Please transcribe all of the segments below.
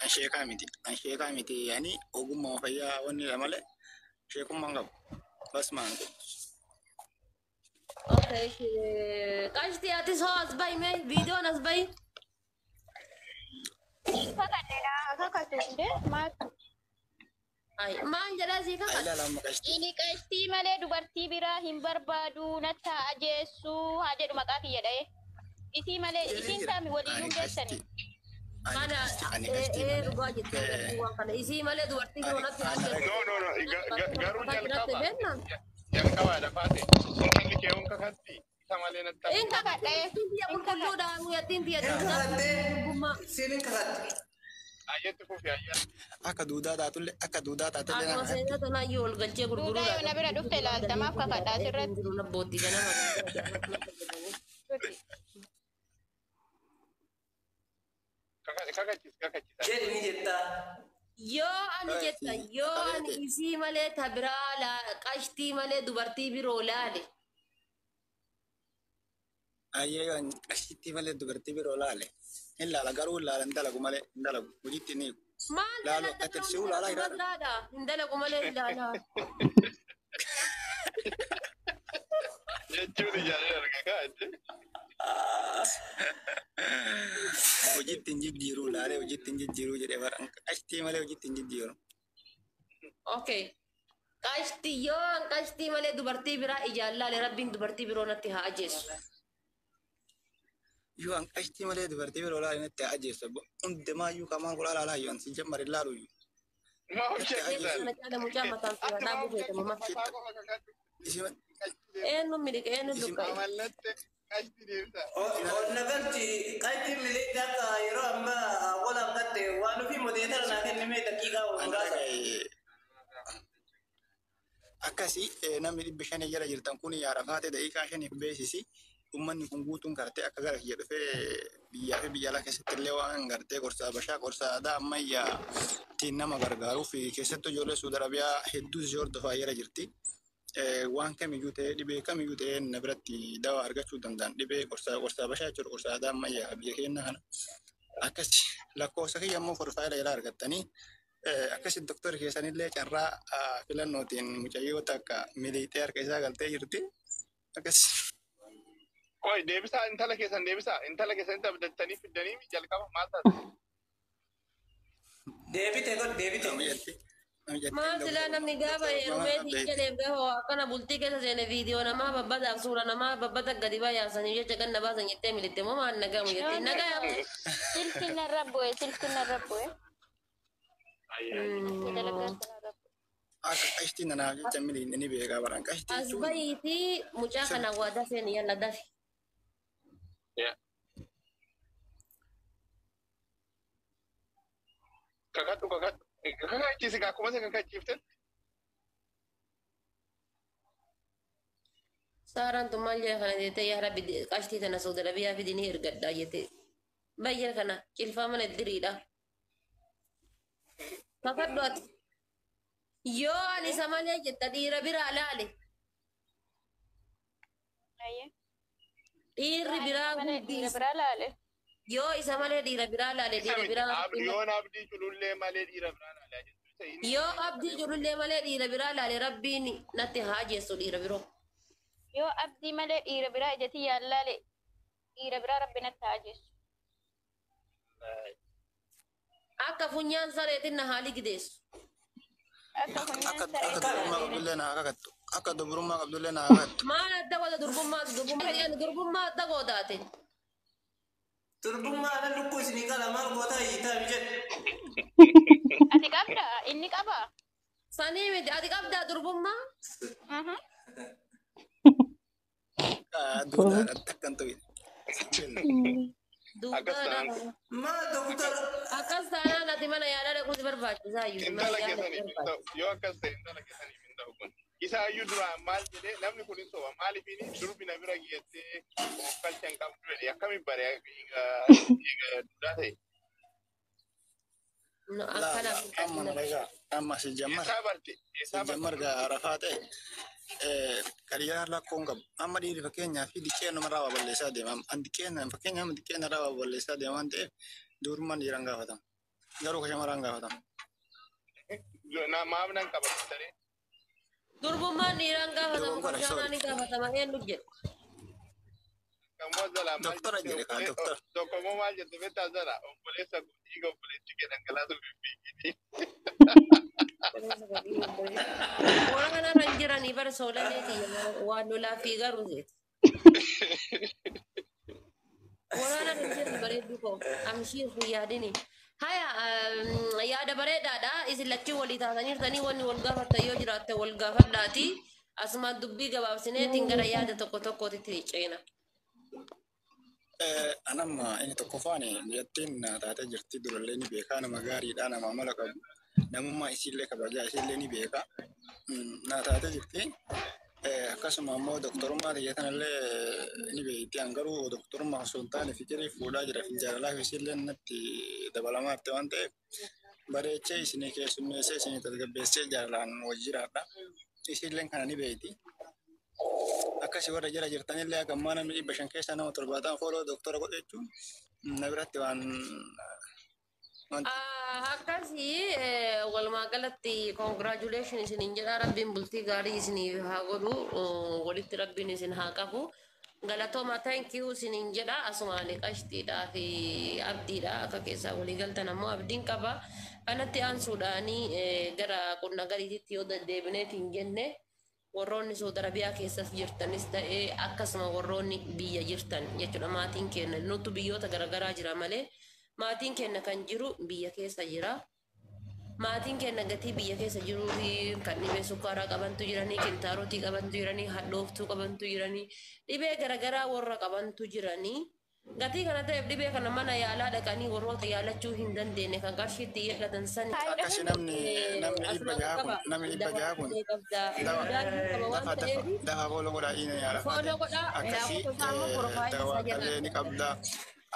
An sheekaa miti. An sheekaa miti. Yani ogummaa fayyaa wanni dha malee sheekummaa hin qabu. Bas maan qabu. Okay. Qashtii atis hoo as bahi mee viidiyoon as bahi. Kakadhe naa kakatu hundee maaltu? Ay, maal jedhaa sii Ay kakadhe? ilaala amma qashtii. Inni qashtii malee dubartii biraa hin barbaadu, natti haa ajeessu haa jedhu maqaa kiyya dha'ee. Isii malee Jedhee isiin jira. taami waliyyuu Ani hin beektani. qashtii. Ani Kana qashtii. Ani qashtii ee malee. dhugaa jettee gartuu waan kana isii malee dubartii biroo Ani natti ani haa dhaga. No, no, no. Garuu natti jalqaba. beekna. Jalqaba lafaate. Intalli kee hun kakatti. Isa malee natti In hafe. Kakadhe. kakattiin tiyya Hin kakadhe. qulqulluudha muuyattiin tiyya Hin duudaa kakattee durbummaa. siin hin kakatte. Ayyetti fufi ayyaa. Akka duudaa taatullee akka duudaa taatullee na Akkuma kakatti. seenaa tanaayyuu ol galchee Duudaa gurguruudha. yoo na bira dhufte ilaalta maaf kakadha asirratti. Jiru nabbootti ganama. Tuti. Kakachis kakachis. Jedhi ni jettaa. Yoo ani jetta yoo ani isii malee ta biraa qashtii malee dubartii biroo laale. Ayyee yoo ani qashtii malee dubartii biroo laale. Hin laala garuu hin laala hin dalagu malee hin dalagu. Hojiitti ni hiiku. Maal Laalu dalagda akka tirsuu laalaa jiraadha. laala hin dalagu malee hin laalaa. Jechuun ijaaree arga kaa'atte. Hojiitti hin jijjiiruu laalee hojiitti hin jijjiiruu jedhee bara qashtii malee hojiitti hin jijjiiru. Okay. Qashtii yoo an qashtii malee dubartii biraa ijaan laale rabbiin dubartii biroo natti haa ajeessu. Yoo an qashtii malee dubartii biroo laale natti haa ajeessu. Hundumaayyuu kamaan kudha laalaa yoo an si jammar hin laalu iyyuu. Maa Natti haa hojjechiisan. ajeessu. Kana caala mucaa mataan fi Ati dhaabuu maa feete mama. mataa qofa kakadhu. Isima Eenyu miliqe eenyu isin luqqa'e. Amallatte qashti deemsa. Onna galchi qayxii miliqxe akka yeroo ammaa wal hammatte waan ofii modeetara naa kennime daqiiqaa an muraasa. dhagaye akkasii namni 500 jala jirtan kun yaarafaate daqiiqaa 5f beeksisi. Uummanni kun guutuun gartee akka gara kiyya dhufee biyyaa fi biyya alaa keessatti illee waan gartee gorsa Habashaa gorsa aadaa ammayyaa ittiin nama gargaaruu fi keessattuu ijoollee Suudi Arabiyaa hedduus si hordofaa jira jirti. Waan kamiyyuu ta'ee dhibee kamiyyuu ta'ee na biratti dawaa argachuu danda'an dhibee gorsa gorsa Habashaa jechuudha gorsa aadaa ammayyaa biyya keenya kana. Akkasi lakkoofsa kiyya immoo profaayila jalaa argattanii akkasi doktorri keessanillee carraa filannootiin mucayyoo takka miliixee harka isaa galtee jirti. Akkasi. Qoy deebisaa intala keessan deebisaa intala keessan abdattanii fiddanii jalqaba maal taate? Deebite god deebite. Namni jettee Maal silaa namni gaafa heerumee siin jedheef gaafa akkana bultii keessa seene viidiyoo namaa babbadaaf suura namaa babbada gadi bayaasanii jecha ganna baasan jettee militte moo maal nagamu jettee nagaa. Silkiin narra bu'e, silkiin narra bu'e. Dalagaa narra bu'e. Akka qashtii nanaaf jecha miliin ni beekaa baran qashtii As jechuun bahiitii mucaa kana waa dafeen yalla dafi. Kakadhu kakadhu. Kakachiisi akkuma isa kakachiifte. Saaraan tun maal jedha kana jettee yaa rabbi qashtii tana Saudi Arabiyaa fidi ni ergadhaa jettee. Bayyee kana cilfaa mana diriidha. Kakadhu ati. Yoo ani isa malee jetta dhiira biraa laale. Ayyee. Dhiirri biraa Malee hundi dhiira biraa laale. yoo isa malee dhiira biraa laale Isa dhiira miti. biraa Yoon abdii culullee malee dhiira biraa laalaa jettu. Isa inni yoo abdii culullee malee dhiira biraa laale rabbiin natti haa jeessu dhiira biroo. Yoo abdii malee dhiira biraa ijatti yaallaale dhiira biraa rabbi natti haa ajeessu. Akka funyaan sareetiin na haali gideessu. Akka funyaan akka saree akka dubrummaa qabdullee naa kakattu. Akka dubrummaa qabdullee naa kakattu. Maal adda godha durbummaa durbummaa durbummaa adda gootaate. Durbummaa ana lukkuu isinii qala maal gootaa hiitaa jedhe. Ati qabdaa? Inni qabaa? Sanii miti ati qabdaa durbummaa? Duudhaadhaan takka hin ta'in. Akkas Duudhaadhaan. taanaan Maa doktora Akkas taanaan ati mana yaalaa dhaquu si barbaachisaa iyyuu. Mana intala yaalaa si keessaniif hin barbaachisa. ta'u. Yoo akkas ta'e intala keessaniif hin ta'u kun. Isaayyuu duraan maal jedhee namni kun hin soba maaliifini durbi na bira geessee of hin qabdu jedhe akkamiin bare eega duudhaa ta'e. No, Laa akkana amma na dhagaa amma si jammar Eessaa barte? si Eessaa barte? jammar gaa rafaa ta'e kariyyaa lakkoon qabu. Amma dhiirri fakkeenyaa fi diqqeen namarraa waa balleessaa deema. An diqqeen fakkeenyaa amma diqqeen irraa waa balleessaa deema waan ta'eef durummaan dhiiraan gaafatama. Garuu ka shamaraan gaafatama. Maaf nan qabattanii? Durbummaan dhiiraan gaafatamu Dogongora, kan sorry. ni gaafatama eenyu jedhu. Kammoo zalaa maal Doktora jedhe kaa doktora. Tokko immoo maal jette beektaa zala obboleessa dhiiga obboleettii kee dhangalaasuuf hin fiigini. Waraana kan jiranii bara soolaneeti waan lolaa fi garuu jeeti. Waraana kan jiran bareedduu koo amshiir hin yaadini. Haya yaada bareedaadha isin lachuu walii taataniirtanii wanni wal gaafattan yoo jiraatte wal gaafadhaati. Asumaan dubbii gabaabsineetiin gara yaada tokko tokkootitti ceena. Anamma inni tokkoffaan biyyattiin na taatee jirti durallee ni beekaa nama gaariidha nama amala qabu namummaa isiillee kabajaa isiillee ni beeka na taatee jirti. Akkasuma immoo doktorummaa xiyya kanallee ni beekti an garuu doktorummaa osoo hin taane fikirii fuudhaa jira jaalalaaf isiillee natti dabalamaa jirti waan ta'eef bareechee isinii keessummeessee isinii tasgabbeessee jaalalaan wajji jiraadha. Isiilleen kana ni beekti. Akkasii warra jala jirtanillee akka ammaa namni 500 keessaa nama 70 follow doktora godhe jechuun na biratti waan Akkasii walumaa galatti congratulation isiniin jedha rabbiin bultii gaarii isiniif haa godhu walitti rabbiin isin haa qabu. Galatooma thank you isiniin jedha asumaan qashtiidhaa fi abdiidha akka keessaa walii galtan ammoo abdiin qaba. Kanatti aansuudhaanii gara qonna gadiitti yoo deddeebineetiin jenne warroonni Saudi Arabiyaa keessas jirtanis ta'ee akkasuma warroonni biyya jirtan jechuudha maatiin keenya nutu biyyoota garaagaraa jira malee maatiin keenya kan jiru biyya keessa jira. Maatiin keenya gatii biyya keessa jiruu fi kan dhibee sukkaaraa qabantu jiranii, kintaarotii qabantu jiranii, hadhooftuu qabantu jiranii, dhibee garaagaraa warra qabantu jiranii. Gatii kana ta'eef dhibee kana mana yaalaa dhaqanii warroota yaalachuu hin dandeenye kan qarshiitti yaalatan sani. Akkasii namni 600 kun namni 600 kun dafa dafa dafa follow godhaa inni yaala. Follow godhaa Akkasii lakkoofsa immoo profile isaa dawaa jala. qallee ni qabda.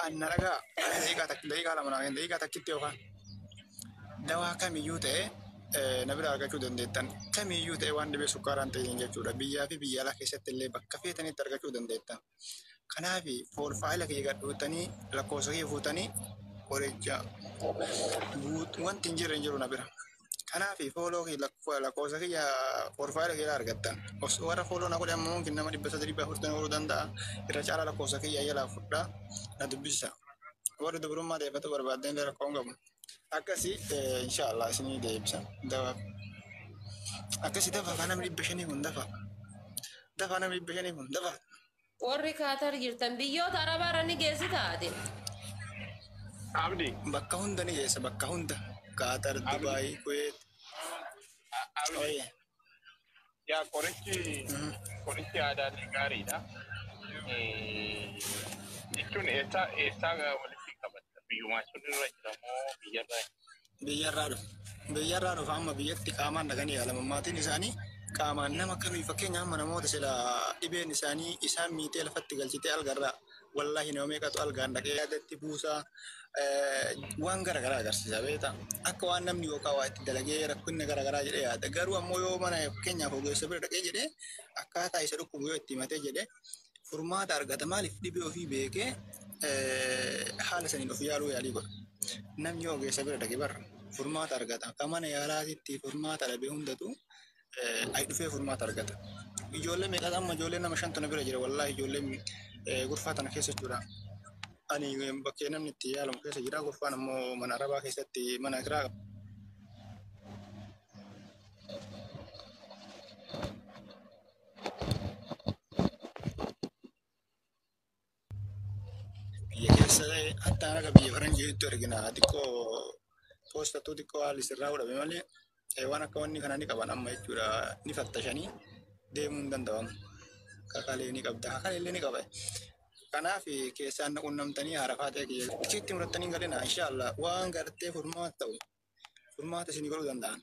Anna dhagaa daqiiqaa takka daqiiqaa lama naa kenna daqiiqaa takkitti yookaan dawaa kamiyyuu ta'e na bira argachuu dandeettan kamiyyuu ta'e waan dhibee sukkaaraan ta'in jechuudha biyyaa fi biyya alaa keessatti illee bakka feetanitti argachuu dandeettan. Kanaaf profile kiyya gadhuutanii lakkoofsa kiyya fuutanii qoricha wanti hin jirre hin jiru na bira. Kanaaf follow kiyya lakkoofsa kiyya profile kiyya argattan. Osoo warra follow na godhe ammoo mungkin nama 300 400 godhuu danda'a. Irra caalaa lakkoofsa kiyya jalaa fudhaa na dubbisa. Warri dubrummaa deeffatu barbaaddan illee rakkoo hin qabu. Akkasii inshaallah isinii deebisa. Dawa akkasii dafa kan namni 500 kun dafa. Dafa namni 500 kun dafa. Warri Kaatar jirtan biyyoota Arabaarra ni geessi taate. Abdi. Bakka hunda ni geessa bakka hunda. Kaatar, Dubaay, Kuweet. Abdi. Oye. Yaa qorichi aadaalee gaariidha. Jechuun eessaa eessaa walitti qabatta? Biyyumaa sun irra jira moo biyyarraa? Biyyarraa dhufa. Biyyarraa dhufa amma biyyatti qaamaan dhaqanii yaalaman. Maatiin isaanii qaamaan nama kamii fakkeenya amma namoota sila dhibeen isaanii isaan miitee lafatti galchitee algarraa wallaahi nama meeqatu algaan dhaqee yaadatti buusaa waan garaagaraa agarsiisa beektaa. Akka waan namni yookaan waa itti dalagee rakkinni garaagaraa jedhee yaada. Garuu ammoo yoo mana fakkeenyaaf ogeessa bira dhaqee jedhee akkaataa isa dhukkubu yoo itti himatee jedhee furmaata argata. Maaliif dhibee ofii beekee haala saniin of yaaluu yaalii godha. Namni ogeessa bira dhaqee barra furmaata argata. Akka mana yaalaatitti furmaata dhabee hundatu ayi dhufee furmaata argata. Ijoollee meeqatu amma ijoollee nama shantu na bira jira wallaahi ijoollee gurfaa tana keessa jechuudha. Ani bakkee namni itti yaalamu keessa jira gurfaan ammoo mana arabaa keessatti mana kiraa qaba. Biyya keessa hatta haga biyya faranjiitti argina xiqqoo poostattuu xiqqoo haalli sirraa godhame malee waan akka wanni kana ni qaban amma jechuudha ni fattashanii deemuu hin danda'amu. Kakalee ni qabda kakalee illee ni qaba. Kanaaf keessaan na qunnamtanii harafaa ta'e kiyya itti murattanii galina inshaallah waan gartee furmaata ta'u furmaata isinii godhuu danda'an.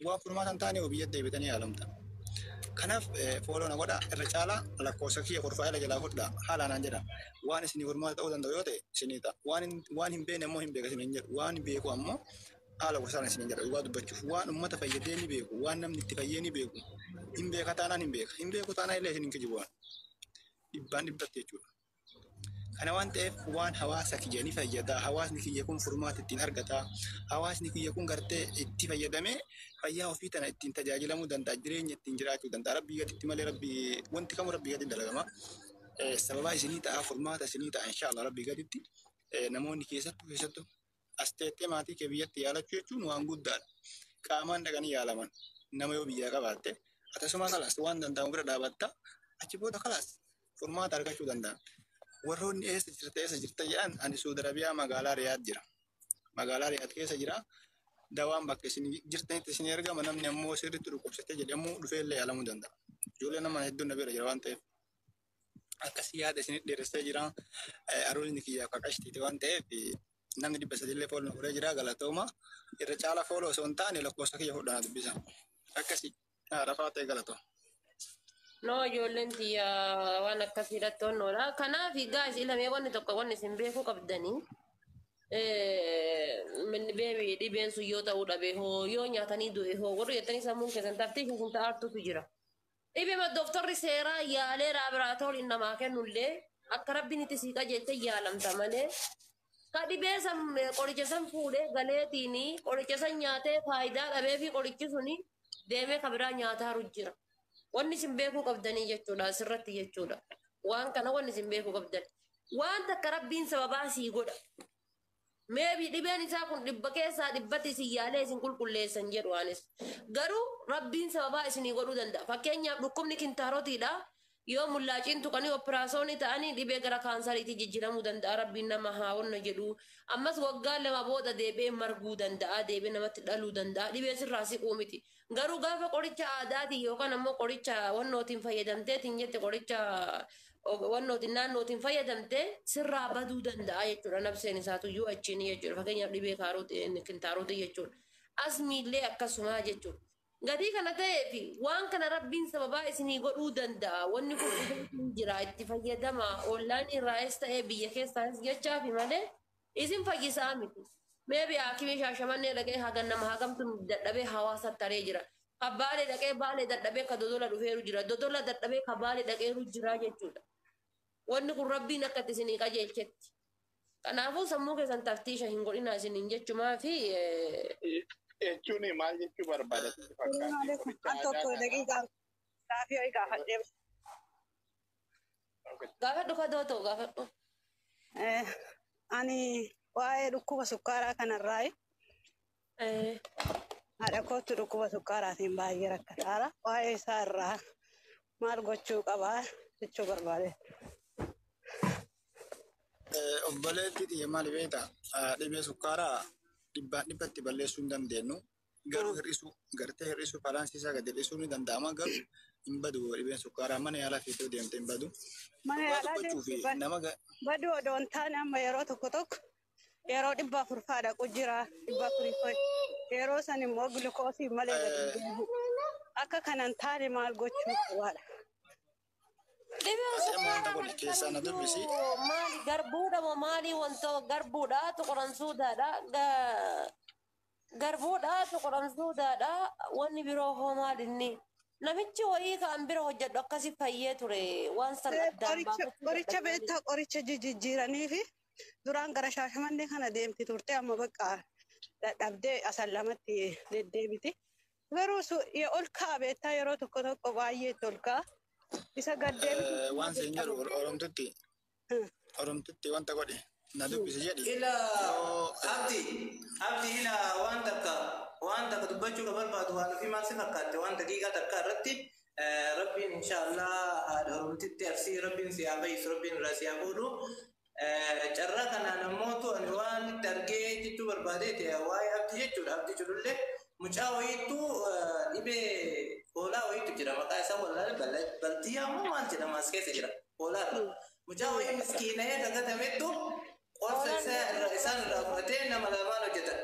Waan furmaata hin taane biyya deebitanii yaalamtan. Kanaaf follow na godha irra caalaa lakkoofsa kiyya profile jalaa fudhaa haala naan jedha. Waan isinii furmaata ta'uu danda'u yoo ta'e isinii ta'a. Waan hin beekne ammoo hin beeka isiniin jedhu. Waan beeku ammoo haala gosaan isiniin jedha dhugaa dubbachuuf. Waan uummata fayyadee ni beeku. Waan namni itti fayyee ni beeku. Hin beeka taanaan hin beeka. Hin beeku taanaan illee isiniin kijibu waan. Dhibbaan dhibbatti jechuudha. Kana waan ta'eef waan hawaasa kiyya ni fayyada. Hawaasni kiyya kun furmaata ittiin argata. Hawaasni kiyya kun gartee itti fayyadamee fayyaa ofii tana ittiin tajaajilamuu danda'a. Jireenya ittiin jiraachuu danda'a. Rabbii gaditti malee rabbii wanti kamuu rabbii gaditti dalagama. Sababaa isinii ta'a, furmaata isinii ta'a inshaallah rabbii gaditti. Namoonni keessattuu as teettee maatii kee biyyatti yaalachuu jechuun waan guddaadha. Qaamaan dhaqanii yaalaman nama yoo biyyaa qabaatte akkasuma kalaas waan danda'amu bira dhaabatta, achi booda kalaas furmaata argachuu danda'a. Warroonni eessa jirta jedhan, ani Suudi Arabiyaa magaalaa Riyaad jira. Magaalaa Riyaad keessa jira. Dawaan bakka isin jirtanitti isin ergama, namni ammoo sirriitti dhukkubsatee jedhamu dhufee illee yaalamuu danda'a. Ijoollee nama hedduun na bira jira waan ta'eef. Akkasii yaada isin dheeressee jira. Aroonni kiyya akka qashtiiti waan ta'eef namni 300 illee follow godhee jira, galatooma. Irra caala follow osoo hin taane lakkoofsa kiyya fudhanaa dubbisa. Akkasii rafaa ta'e, galatooma. No, ijoolleen tiyya waan akkasii irratti onnoodha. Kanaaf guys, ilamee wanni tokko wanni isin beekuu qabdanii. Beebi dhibeen sun yoo ta'uu dhabe hoo, yoo nyaatanii du'e hoo, warri jettanii sammuun keessan taftii keessan ta'aartutu jira. Dhibee dooktarri seeraa yaalee laaboraatoorii namaa kennullee akka rabbiin itti sii qajeelte yaalamta malee. Ka dhibee san qoricha san fuudhee galeetiin qoricha san nyaatee faayidaa dhabee fi qorichi suni deemee ka biraa nyaataaru jira. Wanni isin beekuu qabdanii jechuudha asirratti jechuudha. Waan kana wanni isin beekuu qabdan. Waan takka rabbiin sababaa sii godha. Maybe dhibeen isaa kun dhibba keessaa dhibbatti isin yaalee isin qulqulleessan jedhu anis. Garuu rabbiin sababaa isinii godhuu danda'a. Fakkeenyaaf dhukkubni kintaarotiidha. Yoo mullaaciin tuqanii operaasyoonii ta'anii dhibee gara kaansariitti jijjiiramuu danda'a. Rabbiin nama haa wanna jedhu. Ammas waggaa 2 booda deebi'ee marguu danda'a. Deebi'ee namatti dhaluu danda'a. Dhibee sirraa siquu miti. Garuu gaafa qoricha aadaatiin yookaan ammoo qoricha wannootiin fayyadamteetiin jette, qoricha wannootiin naannootiin fayyadamtee sirraa baduu danda'a jechuudha. Nabseen isaatuyyuu achiin jechuudha. Fakkeenyaaf dhibee kintaarotii jechuudha. Asmiillee akkasumaa jechuudha. Gatii kana ta'eef waan kana rabbiin sababaa isinii godhuu danda'a. Wanni kun dhufeetiin jira, itti fayyadama. Online irraayis ta'ee biyya keessaas jechaafi malee isin fayyisaa miti. Maybe haakimii Shaashamannee dhaqee hagan nama hagamtu dadhabee hawaasa taree jira. Ka Baalee dhaqee Baalee dadhabee ka Dodola dhufeeru jira. Dodola dadhabee ka Baalee dhaqeeru jira jechuudha. Wanni kun rabbiin akka itti isinii qajeelchetti. Kanaafuu sammuu keessan taftiisha hin godhinaa isiniin jechumaa fi Jechuun maal jechuu barbaada sitti fakkaate? Qoricha Al tokko aadaa kana daqiiqaa gaafii ho'i gaafadhee. Gaafadhu kadootoo, gaafadhu. Ani waa'ee dhukkuba sukkaaraa kanarraa haadha kootu dhukkuba sukkaaraatiin baay'ee rakkataara. Waa'ee isaa irraa maal gochuu qabaa jechuu barbaade. Obboleettii xiyya, maali beektaa? Dhibee sukkaaraa dhibbaan dhibbatti balleessuu hin dandeenyu. Garuu hir'isuu, gartee hir'isuu, balance isaa gadi hir'isuu ni danda'ama. Garuu hin badu, dhibeen sukkaaraa mana yaalaa fiitee deemte hin badu. Mana Dhugaa yaalaa dubbachuu fi deemte nama baduu odoo hin taane amma yeroo tokko tokko yeroo 400 faa dhaqu jira, 400 fa'i. Yeroo san immoo gulukoosii malee gadi hin deebi'u. Akka kanan taane maal gochuu qabaadha? Dhibeen Ati amma wanta sukkaaraa godhe keessaa na dubbisi. Maali, garbuudha moo maali? Wanta garbuudha, tuquramsuudaadha. Garbuudha, tuquramsuudaadha. Wanni biroo hoo maal inni? Namichi wayii kan bira hojjedhu akkasi fayyee ture, waan san addaan Qoricha baafachuu qoricha dadhabee. beektaa, qoricha jijjiiranii fi duraan gara Shaashamannee kana deemti turte, amma bakka dadhabdee asan lamatti deddeebiti. Garuu ol ka'a beektaa, yeroo tokko tokko baay'ee itti ol ka'a. Isa gad deebisu Waan siin jedhu, Oromtutti Oromtutti wanta godhe na dubbisi jedhi. Ila Yoo Abdi, Abdi, ila waan takka dubbachuu ka barbaadu waan ofii maal si fakkaatte, waan daqiiqaa takka irratti rabbiin inshaallah haadha Oromtitti Arsii rabbiin si haa fayyisu, rabbiin irraa si haa fuudhu. Carraa kanaan ammootu ani waan itti argee jechuu barbaadeeti waa'ee Abdi jechuudha. Abdi culullee mucaa wayiitu dhibee hoolaa wayiitu jira, maqaa isaa wallaale, baltiyyaa ammoo maal jedhama, as keessa jira hoolaa irra. Mucaa wayii miskiina'ee kakatamettu qorsa isaa irra isaan irraa fudhatee nama lamaan hojjetan.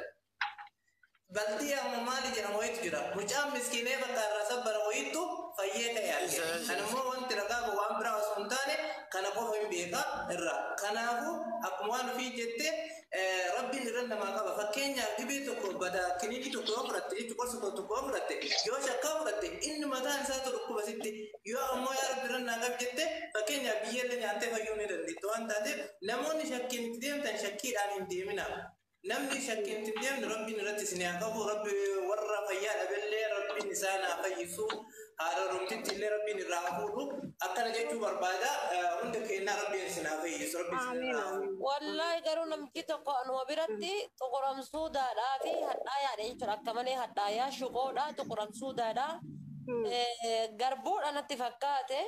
Baltii amma maali jedhamu wayiitu jira. Mucaan miskiinee bakka irraa sabbara wayiitu fayyee ta'e arge. Kan immoo wanti ragaa qabu waan biraa osoo hin taane kana qofa hin beeka irraa. Kanaafuu akkuma waan ofii jette Rabbiin irra namaa qaba. Fakkeenyaaf dhibee tokko badaa kiniinii tokko yoo fudhatte jechuun qorsa tokko yoo fudhatte yoo shakkaa fudhatte inni mataan isaatu dhukkuba sitti yoo ammoo yaa Rabbi irra naa qabi jette fakkeenyaaf biyyallee nyaattee fayyuu ni dandeettu waan taateef namoonni shakkiin itti deemtan shakkiidhaan hin deemina. Namni shakkiin itti deemne Rabbiin irratti isin haa qabu. Rabbi warra fayyaa dhabellee Rabbiin isaan haa fayyisu. Haadha Oromtitti illee Rabbiin irraa haa fuudhu. Akkana jechuu barbaada. Hunda keenyaa Rabbiin isin haa fayyisu. Rabbiin isin Amiin irraa haa amiin. fuudhu. Wallaahi garuu namichi tokko anuma biratti xuquramsuudaadhaa fi hadhaayaadha jechuudha. Akka malee hadhaayaa shuqoodha xuquramsuudaadha. Garbuudha natti fakkaate.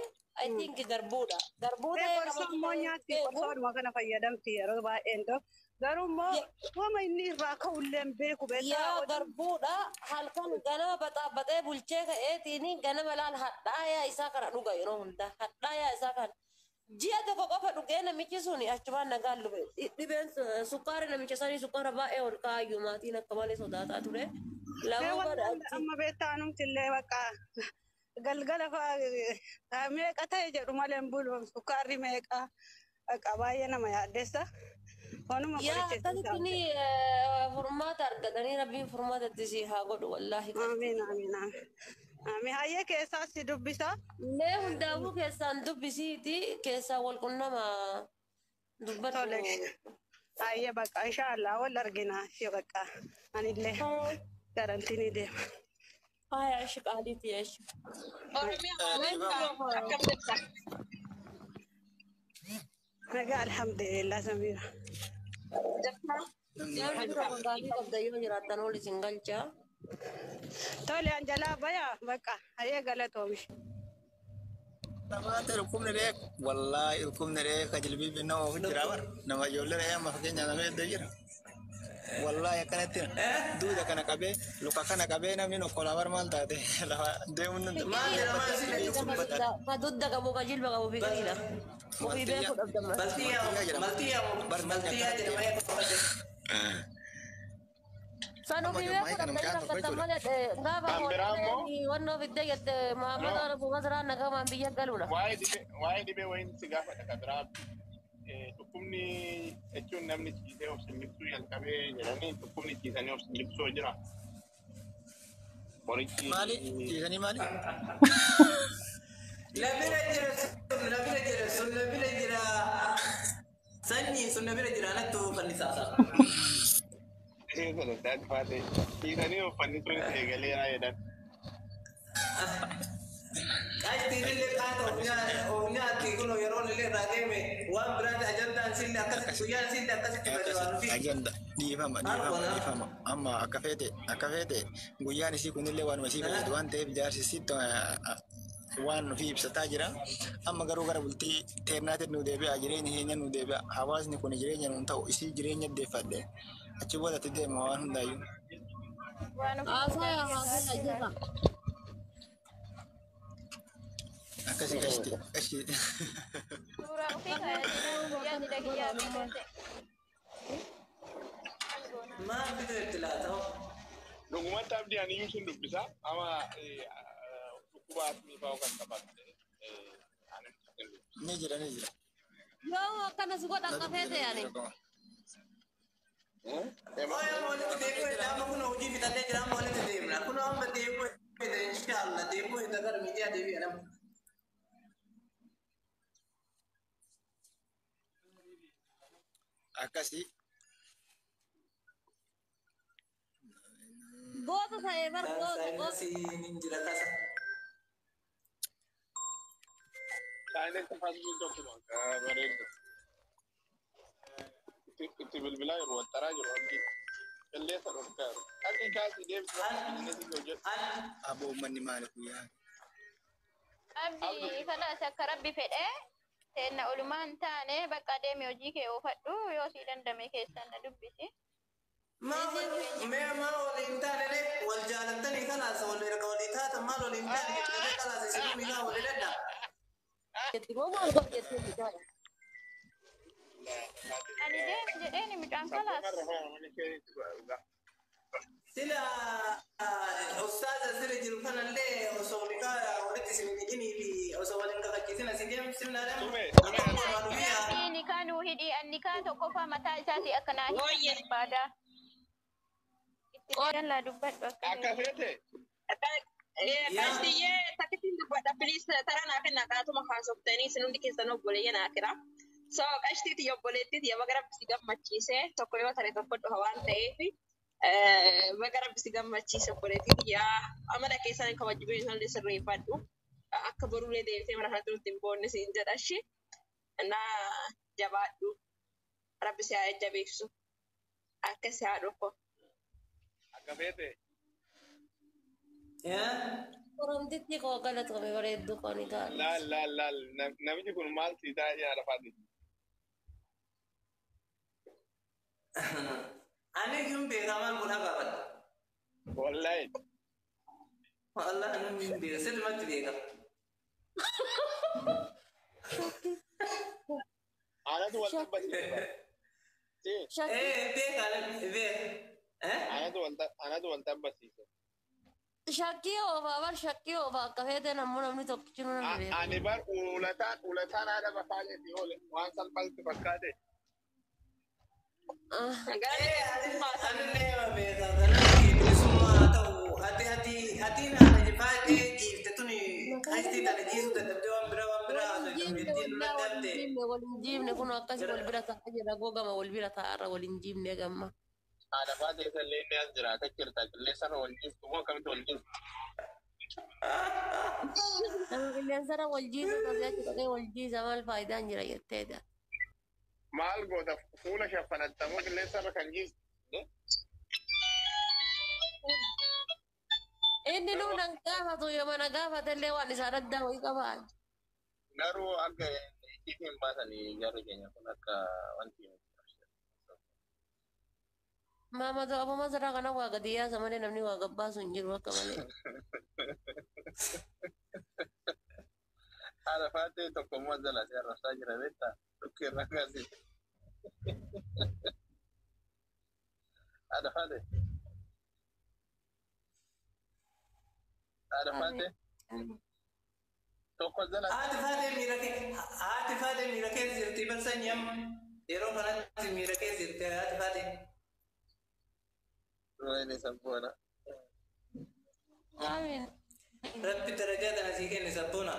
I think garbuudha. Garbuu Ee ta'ee qorsa namatti immoo ta'ee nyaatti beeku. qorsoodhuma kana fayyadamti yeroo baay'een ta'u. Garuu immoo wama inni irraa ka'ullee hin beeku beektaa Yaa oduu. garbuudha halkan ganama baxaabaxee bulchee ka'eetiin ganama laal hadhaayaa isaa kana dhuga yeroo hunda hadhaayaa isaa kana. Ji'a tokko qofa dhugee namichi sun achumaan nagaan dhufe. Dhibeen sukkaara namicha sanii sukkaara baay'ee ol ka'aayyuu maatiin akka malee sodaataa ture. Ee Lamuu godha wallaan achi. amma beektaa anumti illee bakka galgala fa'aa meeqa ta'e jedhu malee hin bulu sukkaarri meeqa bakka baay'ee nama yaaddessa. Wanuma Yaa qoricha isin akkasitti ni taate. furmaata argatanii Rabbiin furmaata itti si haa godhu wallaahi qalbii. Amiin amiin amiin. Amiin hayyee keessaa si dubbisa. Mee hundaafuu keessaan dubbisiiti keessaan wal qunnamaa dubbadhu. Tole. Hayyee bakka inshaallah wal argina ishee bakka anillee garantii ni deema. Haya ishi qaaliiti ishi. Oromiyaa Mee maal duroo akkam jirta? Nagaa alhamdulillah Samiira. Jirta? Namni biroo kan gaafii qabda yoo jiraattan ol isin galcha. Tole anjalaa bayaa bakka hayyee galatoomi. Namoota dhukkubni re'ee wallaahi dhukkubni re'ee ka jilbii nama ofi jira bara nama ijoollee re'ee amma fakkeenyaaf nama hedduu jira. Wallaahi akkanatti duuda kana qabee luka kana qabee namni nokkolaa bar maal taate lafa deemuun nan Maal jedhama isin dubbatan. Ka dudda qabu ka jilba qabu fi gariidha. Ofii beekuu dhabdamma. Maltiyyaa Maltiyyaa jedhama. maltiyyaa Barnaan maltiyyaa akkanatti jedhama eega qabate. San Amma ofii gammaa beekuu kana dhabdanii mucaan tokko rakkatan jechuudha. malee gaafa Kan biraa immoo hoollee wannoo fiddee jette Muhammad no Arabu Masraa nagamaan biyya galuudha. waa'ee dhibee wayiin si gaafadha kan biraa dhukkubni jechuun namni ciisee of simbibsuu jalqabee jedhanii dhukkubni ciisanii of simbibsuu jira. Qorichi Maali? Ciisanii maali? Na bira jira sun na bira jira sun na bira jira. Sanyii sun na bira jira nattu fannisaa. sadarkaa faate ciisanii of fannisuun eegaleera jedhan. Qaashtiin illee qaata of nyaatti kun yeroo illee irraa deeme waan biraati ajandaan sillee akkasitti guyyaan sillee akkasitti bade waan Akkasi ofii. agenda dhiifama Maal dhiifama goona? dhiifama amma akka feete guyyaan isii kunillee waanuma isii fayyadu waan ta'eef jaarsi isitti waan ofii ibsataa jira amma garuu gara bultii teernaatiin nu deebi'a jireenya keenya nu deebi'a hawaasni kun jireenya nuun ta'u isii jireenya deeffadhe achi boodatti deema waan hundaayyuu. Waan ofii Haasaya dhugaa haasaya jira. jira. Akkasi qashti qashti. Suuraa ofii kaayatee guyyaa dida kiyyaa beekte. Maal fiduu itti laata? Dhugumatti abdii ani iyyuu sin dubbisa ama dhukkuba asmii fa'aa kan qabaatte ani sin dubbisa. Ni jira ni jira. Yoo akkanas godha Na akka dubbisa feete ni yaani. jira qoma. Ooya amma walitti deemuu hedda amma kun hojii fixannee jira amma walitti deemna. Kun amma deemuu hedda inshaallah deemuu hedda gara miidiyaa deebi'a nama. Akkasi Goota ta'ee bar goota goota. Saayinasiin hin jira kasa. Saayinsi faasiliin tokkuma bareeddu. Itti bilbilaa jiru waxxaraa jiru abdii. Qilleensa dhorkaa jiru. Dhaqii kaasii deebisi bakka biizinasii hojjedhu. aboo uummanni maali guyyaa. Abdi kalaas akka rabbi fedhee seenna olumaa hin taane bakka deemi hojii kee oofadhu yoo sii dandame keessan na dubbisi. Mee maa waliin taane wal jaalattanii kalaas wal erga walii taatan maal waliin taane jettanii kalaas isin miidhaa walii dadha. Jetti moo maal godhu jettee bitaadha. Ani deemi jedheeni mucaan kalaas. Sila ustaaza sira jiru kanallee osoo nikaa walitti isin hin hidhinii fi osoo waliin kakachiisin asii deemsifnaadhaan. Tume, tume. Rabbii nikaa nuu hidhii an nikaa Tokkoffaa mataa isaatii akka naa himan Wooyye. barbaada. Itti jallaa dubbadhu akka Akka feete. feete. Qashtiyyee takkittiin dubbadha. Please tara naa kenna qaatuma haasoftanii isin hundi keessan obboleeyyan akira. So qashtii tiyya obboleettii tiyya baga rabbi si gammachiise tokko yoo tare tokko dhufa waan ta'eef baga rabbi si gammachiise obboleettii tiyya amala keessan kabajjuu isallee sirreeffadhu. Akka boruulee deebitee mana kanatti nutti hin boonne siin jedha ishee. Naa jabaadhu. Rabbi si haa jajjabeessu. Akka si haa dhufu. Akka feete. Oromtitti koo galatoome bareedduu koo ni ta'a. Laal laal laal namichi kun maal sii taa'ee haadha faate. Ani kun beekaa maal godhaa gaafadha. Wallaahi. Wallah ani hin beeka sirriimatti beeka. Anatu wal tabbasiise. Shakkii Eh beeka ani beeka. Eh? Anatu wal tabbasiise. Shakkii oofaa bar shakkii oofaa akka feete namuu namni tokkichi nu namni beeku. Ani bar ulataan ulataan haadha bafaateeti oole waan salphaatti fakkaate. Eh ani neema beeka kanaaf bilisummaa haa ta'u ati ati atiin haadha jifaatee dhiifte tuni qashtii tana dhiisuu dadhabdee waan biraa waan biraa Waliin haasofte jiifne ittiin wallaa dura waliin dabde. jiifne waliin jiifne kun akkasi wal bira taa'aa jira gogama wal bira taa'arra waliin jiifne gamma. Haadha faatee isallee inni as jira akka jirta qilleensarra wal jiiftu moo akkamitti wal jiiftu? Nama qilleensarra wal jiisa tasii achi dhaqee wal jiisa maal faayidaan jira jetteedha. Maal goota fuula shaffanatta moo qilleensarra kan jiistu? Inni nuu nan gaafatu yoo mana gaafatellee waan isaan addaa wayii qabaa. Garuu akka itti hin baasanii jarri keenya kun akka wanti Maamadu abuma sirraa kana waa gadi yaasa malee namni waa gabbaasu hin jiru akka malee. Haadha faatee tokko immoo jala si arrabsaa jira beektaa? Dhukkee irraa kaasee. Haadha faatee. Haadha faatee. Tokko jala. Haati faatee miira kee haati faatee miira keessa jirti barsan yam yeroo kanatti miira keessa jirti haati faatee. Wayne sabboona. Amiin. Rabbi darajaa tana sii kenne sabboona.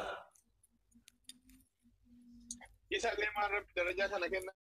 Isallee maal rabbi darajaa sana kenna?